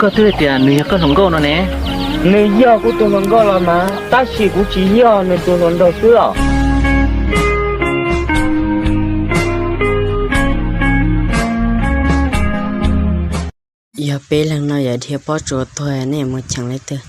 Koj twb hais tias nws yog koj hluas nkauj no ne. Nws yog kuv tus hluas nkauj los mas, tab sis kuv tsis yog nws tus hluas nraug xwb os. Yog peb leeg no yog dhia pob tsuas tuag nej mus cheem leej twg?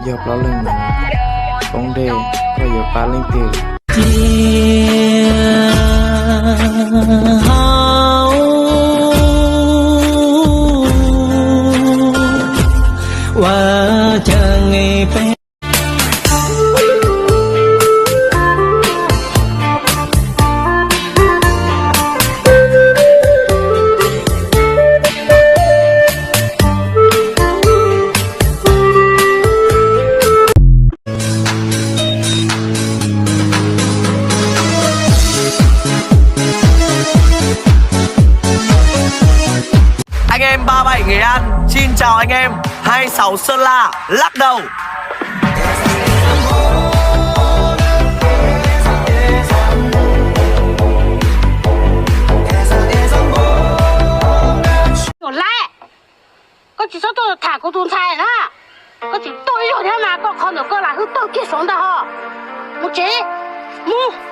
Yog plaub leeg no poob dej, koj yuav pab leej twg? Anh em ba bảy Nghệ An, xin chào anh em hai sáu Sơn La, lắc đầu. Koj tsis txhob tuaj tham kuv tus ntxhais na. Koj tseem tuaj ib zaug thiab mas koj qhov ntawm koj lam hwj tawg kiag saud ntag ho. Mus tsev, mus.